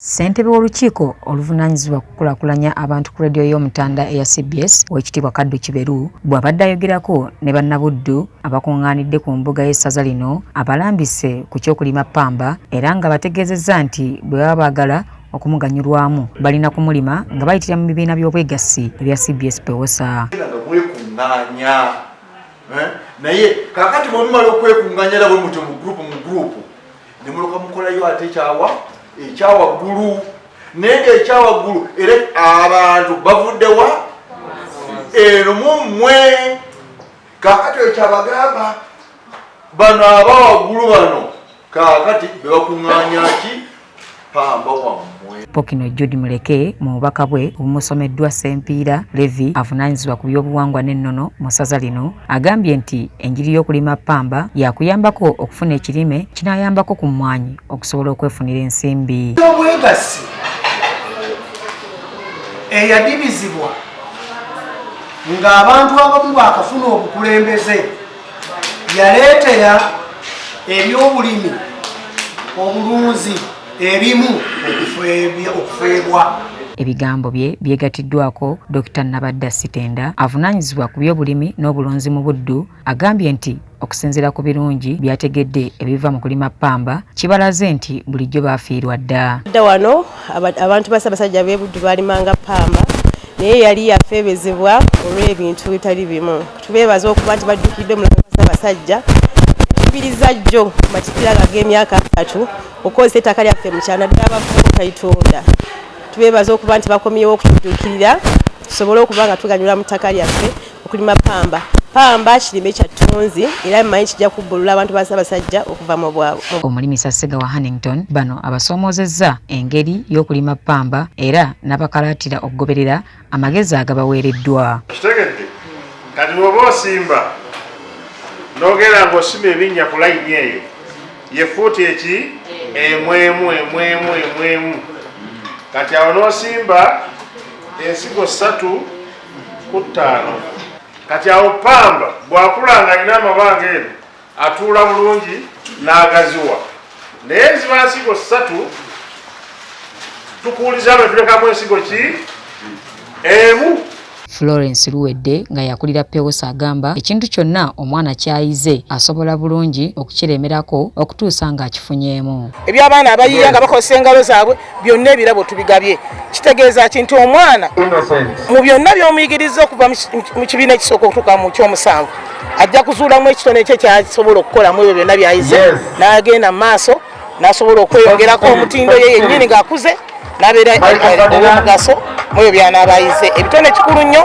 Ssentebe w'olukiiko oluvunaanyizibwa ku kukulaakulanya abantu ku leediyo y'Omutanda eya CBS, Oweekitiibwa Kaddu Kiberu, bw'abadde ayogerako ne bannabuddu abakuŋŋaanidde ku mbuga y'essaza lino, abalambise ku ky'okulima ppamba era nga bategeezezza nti bwe baba baagala okumuganyulwamu balina kumulima nga bayitira mu bibiina by'obwegassi ebya CBS Pewosa. Nga mwekuŋŋaanya, eh? Naye kakati bwemumala okwekuŋŋaanya era bwe mutyo mu gurupu mu gurupu ne mulyoka mukolayo ate ekyawa ekyawaggulu, naye nga ekyawaggulu era abantu bavuddewa eno mummwe. Kakati ekyabagamba bano abawaggulu bano kakati bebakuŋŋaanya ki pamba wammwe. Pokino Jude Muleke mu bubaka bwe obumusomeddwa Ssempiira Levi avunaanyizibwa ku by'obuwangwa n'ennono mu ssaza lino, agambye nti enjiri y'okulima ppamba yakuyambako okufuna ekirime kinaayambako ku mmwanyi okusobola okwefunira ensimbi. Obwegassi eyadibizibwa ng'abantu abamu baakafuna obukulembeze yaleetera ebyobulimi, obulunzi ebimu okufeebwa. Ebigambo bye byegatiddwako Dr. Nabadda Sitenda avunaanyizibwa ku byobulimi n'obulunzi mu Buddu, agambye nti okusinziira ku birungi byategedde ebiva mu kulima ppamba kibalaze nti bulijjo baafiirwa dda. Dda wano abantu ba Ssaabasajja b'e Buddu baalimanga ppamba, naye yali yafeebezebwa olw'ebintu ebitali bimu. Tubeebaza okuba nti baddukidde omulanga gwa Ssaabasajja kubiriza jjo matikkira ag'emyaka 30 okukozesa ettaka lyaffe mu kyalo, naddala abavubuka okalitunda. Tubeebaza okuba nti bakomyewo okutudduukirira tusobole okuba nga tuganyulwa mu ttaka lyaffe okulima pamba. Pamba kirime kya ttunzi era mmanyi kijja kubbulula abantu ba Ssaabasajja okuva mu bwavu. Omulimisa Ssegawa Hannington bano abasoomoozezza engeri y'okulima ppamba era n'abakalaatira okugoberera amagezi agabaweereddwa. Kitegedde kati bw'oba osimba n'ogenda ng'osima ebinnya ku layini eyo ye fuuti eki emwemu emwemu emwemu, kati awo n'osimba ensigo 3 ku 5. Kati awo pamba bw'akula nga alina amabanga eno atuula bulungi n'agaziwa, naye ziba nsigo ssatu tukuuliza bwe tulekamu ensigo ki emu. Florence Luwedde nga yakulira Pewosa agamba ekintu kyonna omwana ky'ayize asobola bulungi okukiremerako okutuusa ng'akifunyeemu. Eby'abaana abayiiya nga bakozesa engalo zaabwe byonna ebirabo tubigabye. Kitegeeza ki? Nti omwana mu byonna by'omuyigiriza okuva mu kibiina ekisooka okutuuka mu kyomusanvu ajja kuzuulamu ekitone kye kyasobola okukolamu ebyo byonna by'ayize, n'agenda mu maaso n'asobola okweyongerako omutindo ye yennyini ng'akuze n'abeera ow'omugaso mu ebyo by'anaaba ayize. Ebitone kikulu nnyo.